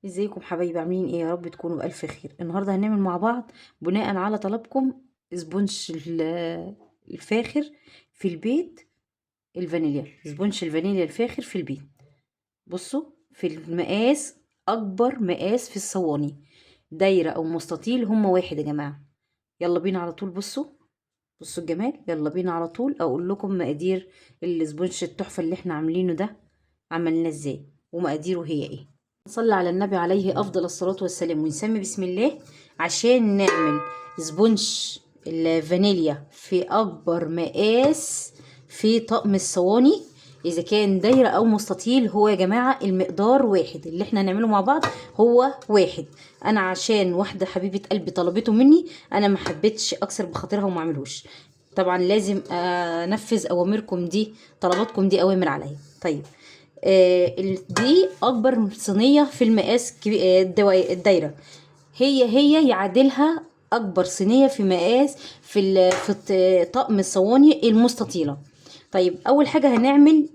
ازيكم حبايبي؟ عاملين ايه؟ يا رب تكونوا بألف خير. النهارده هنعمل مع بعض بناء على طلبكم sponge الفاخر في البيت، الفانيليا، sponge الفانيليا الفاخر في البيت. بصوا في المقاس، اكبر مقاس في الصواني، دايرة او مستطيل هما واحد يا جماعة. يلا بينا على طول. بصوا الجمال. يلا بينا على طول اقول لكم مقادير ال sponge التحفة اللي احنا عاملينه ده، عملناه ازاي ومقاديره هي ايه. نصلي على النبي عليه افضل الصلاة والسلام ونسمي بسم الله عشان نعمل sponge الفانيليا في اكبر مقاس في طقم الصواني، اذا كان دايرة او مستطيل. هو يا جماعة المقدار واحد اللي احنا هنعمله مع بعض هو واحد. انا عشان واحدة حبيبه قلبي طلبته مني، انا ما حبيتش اكسر بخاطرها وما اعملهوش. طبعا لازم انفذ اوامركم دي، طلباتكم دي اوامر عليا. طيب دي اكبر صينية في المقاس الدايرة، هي يعادلها اكبر صينية في مقاس في طقم الصواني المستطيله. طيب اول حاجة هنعمل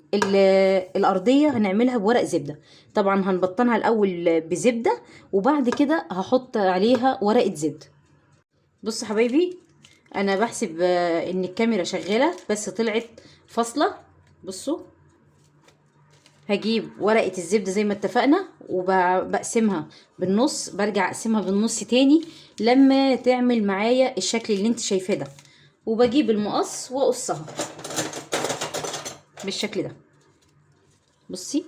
الارضية، هنعملها بورق زبدة. طبعا هنبطنها الاول بزبده وبعد كده هحط عليها ورقة زبدة. بصوا حبايبي، انا بحسب ان الكاميرا شغالة بس طلعت فاصلة. بصوا هجيب ورقة الزبدة زي ما اتفقنا وبقسمها بالنص، برجع اقسمها بالنص تاني لما تعمل معايا الشكل اللي انت شايفاه ده، وبجيب المقص واقصها بالشكل ده. بصي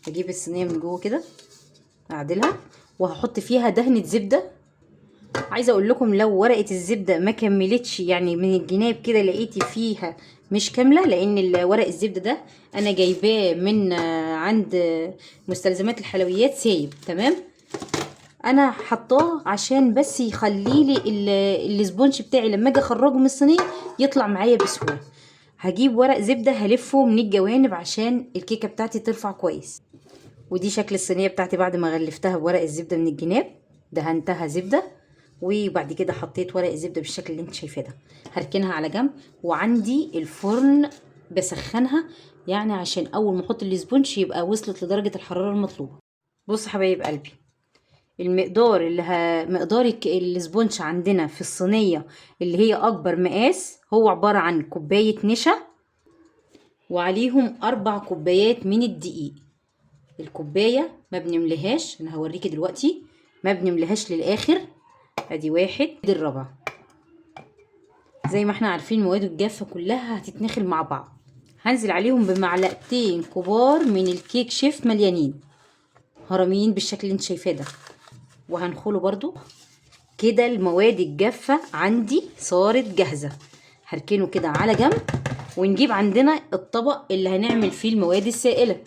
هجيب الصينية من جوه كده اعدلها وهحط فيها دهنة زبدة. عايزه اقول لكم لو ورقة الزبدة ما كملتش، يعني من الجناب كده لقيتي فيها مش كاملة، لان ورق الزبدة ده انا جايباه من عند مستلزمات الحلويات سايب، تمام؟ انا حطاه عشان بس يخلي لي ال sponge بتاعي لما اجي اخرجه من الصينية يطلع معايا بسهولة. هجيب ورق زبدة هلفه من الجوانب عشان الكيكه بتاعتي ترفع كويس. ودي شكل الصينية بتاعتي بعد ما غلفتها بورق الزبدة من الجناب، دهنتها زبدة وبعد كده حطيت ورق الزبدة بالشكل اللي انت شايفاه ده. هركنها على جنب، وعندي الفرن بسخنها يعني عشان اول ما احط ال sponge يبقى وصلت لدرجة الحرارة المطلوبة. بصوا حبايب قلبي، المقدار اللي مقدار ال sponge عندنا في الصينية اللي هي اكبر مقاس هو عبارة عن كوباية نشا وعليهم 4 كوبايات من الدقيق. الكوباية ما بنمليهاش، انا هوريكي دلوقتي، ما بنمليهاش للاخر. ادي واحد، ادي الرابعة. زي ما احنا عارفين مواد الجافه كلها هتتنخل مع بعض. هنزل عليهم بمعلقتين كبار من الكيك شيف مليانين هرميين بالشكل اللي انت شايفاه ده، وهنخله برضو كده. المواد الجافه عندي صارت جاهزة، هركنه كده على جنب، ونجيب عندنا الطبق اللي هنعمل فيه المواد السائلة.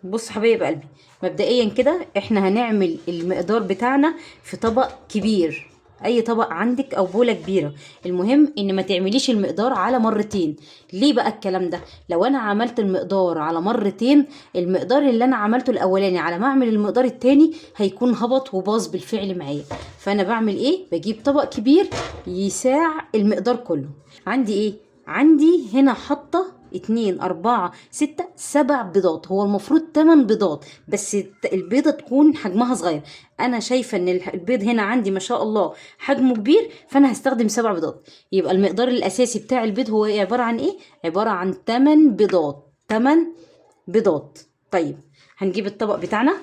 بصوا حبايب قلبي، مبدئيا كده احنا هنعمل المقدار بتاعنا في طبق كبير، اي طبق عندك او بوله كبيرة. المهم ان ما تعمليش المقدار على مرتين. ليه بقى الكلام ده؟ لو انا عملت المقدار على مرتين، المقدار اللي انا عملته الاولاني على ما اعمل المقدار التاني هيكون هبط وباظ بالفعل معايا. فانا بعمل ايه؟ بجيب طبق كبير يساع المقدار كله. عندي ايه؟ عندي هنا حاطه 2 4 6 7 بيضات، هو المفروض 8 بيضات بس البيضة تكون حجمها صغير. انا شايفه ان البيض هنا عندي ما شاء الله حجمه كبير، فانا هستخدم 7 بيضات. يبقى المقدار الاساسي بتاع البيض هو إيه؟ عبارة عن ايه؟ عبارة عن 8 بيضات. 8 بيضات. طيب هنجيب الطبق بتاعنا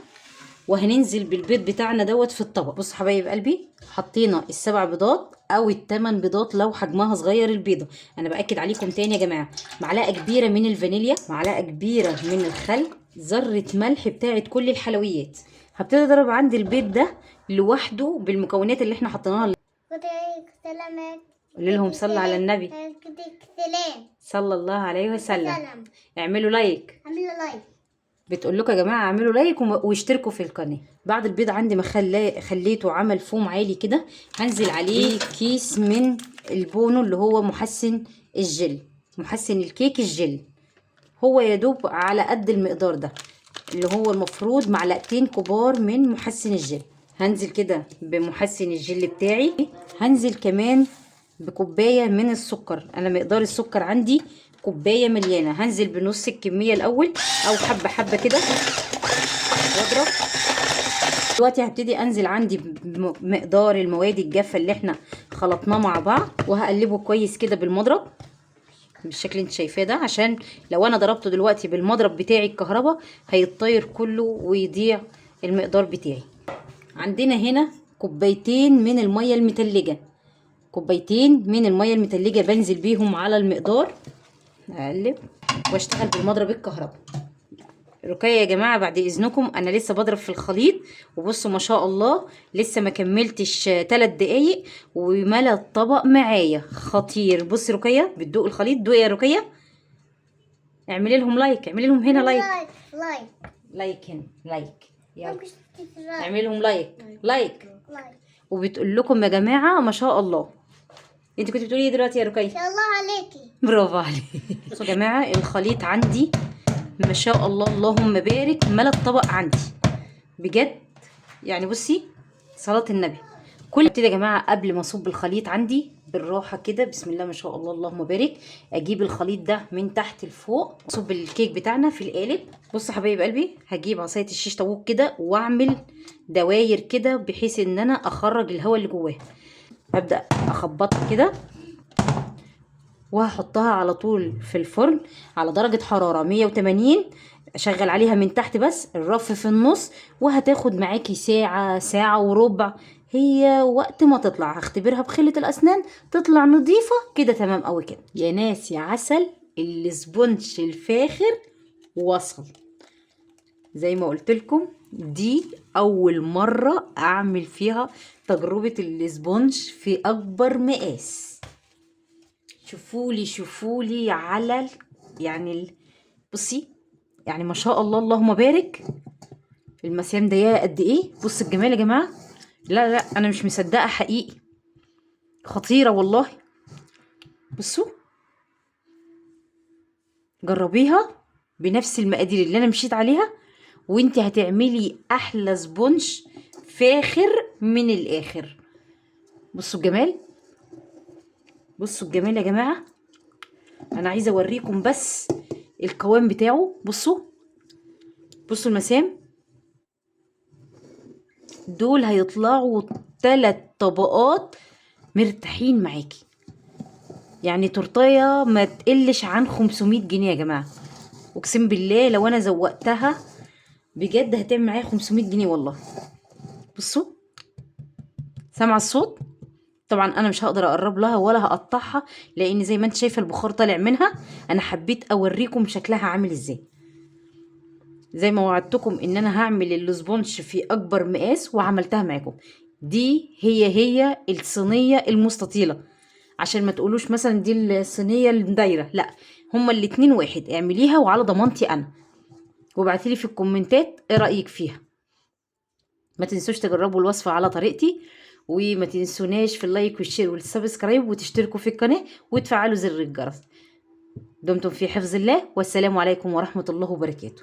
وهننزل بالبيض بتاعنا دوت في الطبق. بصوا حبايب قلبي، حطينا ال7 بيضات او ال8 بيضات لو حجمها صغير البيضة. انا باكد عليكم تاني يا جماعة، معلقه كبيرة من الفانيليا، معلقه كبيرة من الخل، ذره ملح بتاعه كل الحلويات. هبتدي اضرب عندي البيض ده لوحده بالمكونات اللي احنا حطيناها. قولي لهم صلوا على النبي صلى الله عليه وسلم. اعملوا like، اعملوا like. بتقول لكم يا جماعة اعملوا like واشتركوا في القناة. بعد البيض عندي ما خليته عمل فوم عالي كده، هنزل عليه كيس من البونو اللي هو محسن الجل، محسن الكيك الجل. هو يا دوب على قد المقدار ده اللي هو المفروض معلقتين كبار من محسن الجل. هنزل كده بمحسن الجل بتاعي. هنزل كمان بكوبايه من السكر. انا مقدار السكر عندي كوباية مليانة. هنزل بنص الكمية الاول او حبه حبه كده واضرب. دلوقتي هبتدي انزل عندي بمقدار المواد الجافه اللي احنا خلطناه مع بعض، وهقلبه كويس كده بالمضرب بالشكل اللي انت شايفاه ده، عشان لو انا ضربته دلوقتي بالمضرب بتاعي الكهرباء هيتطير كله ويضيع المقدار بتاعي. عندنا هنا كوبايتين من المية المتلجه، كوبايتين من المية المتلجه بنزل بيهم على المقدار، اقلب واشتغل بالمضرب الكهرباء. رقية يا جماعة بعد اذنكم انا لسه بضرب في الخليط، وبصوا ما شاء الله لسه ما كملتش 3 دقايق وملى الطبق معايا، خطير. بصي رقية بتدوق الخليط، دوقي يا رقية، اعملي لهم like، اعملي لهم هنا like، like like هنا like، يلا اعملي لهم like like. وبتقول لكم يا جماعة ما شاء الله. انت كنت بتقولي ايه دلوقتي يا رقية؟ ما شاء الله عليكي، برافو عليكي. بصوا يا جماعة الخليط عندي ما شاء الله اللهم بارك، ملى الطبق عندي بجد. يعني بصي صلاة النبي. كل ابتدي يا جماعة قبل ما اصب الخليط عندي بالراحة كده، بسم الله ما شاء الله اللهم بارك، اجيب الخليط ده من تحت لفوق، اصب الكيك بتاعنا في القالب. بصوا حبايب قلبي، هجيب عصاية الشيش طاووق كده واعمل دواير كده بحيث ان انا اخرج الهواء اللي جواها. ابدا اخبطها كده وهحطها على طول في الفرن على درجة حرارة 180، اشغل عليها من تحت بس، الرف في النص، وهتاخد معاكي ساعة، ساعة وربع، هي وقت ما تطلع. هختبرها بخلة الاسنان، تطلع نظيفة كده تمام قوي كده. يا ناس يا عسل، ال sponge الفاخر وصل. زي ما قلت لكم دي اول مرة اعمل فيها تجربة ال sponge في اكبر مقاس. شوفولي شوفولي على يعني بصي يعني ما شاء الله اللهم بارك، المسام ضيقه قد ايه. بص الجمال يا جماعة، لا لا انا مش مصدقه حقيقي، خطيرة والله. بصوا جربيها بنفس المقادير اللي انا مشيت عليها، وانت هتعملي احلى sponge فاخر من الاخر. بصوا الجمال، بصوا الجمال يا جماعة. انا عايزه اوريكم بس القوام بتاعه. بصوا بصوا المسام دول هيطلعوا 3 طبقات مرتاحين معاكي. يعني تورتايه ما تقلش عن 500 جنيه يا جماعة، اقسم بالله لو انا زوقتها بجد هتعمل معايا 500 جنيه والله. بصوا سامعه الصوت؟ طبعا انا مش هقدر اقرب لها ولا هقطعها، لان زي ما انت شايفه البخار طالع منها. انا حبيت اوريكم شكلها عامل ازاي. زي ما وعدتكم ان انا هعمل ال sponge في اكبر مقاس وعملتها معاكم. دي هي الصينية المستطيله، عشان ما تقولوش مثلا دي الصينية الدايرة، لا هما الاتنين واحد. اعمليها وعلى ضمانتي انا، وابعتيلي في الكومنتات ايه رايك فيها. ما تنسوش تجربوا الوصفة على طريقتي، وما تنسوناش في ال like وال share وال subscribe، وتشتركوا في القناة وتفعلوا زر الجرس. دمتم في حفظ الله، والسلام عليكم ورحمة الله وبركاته.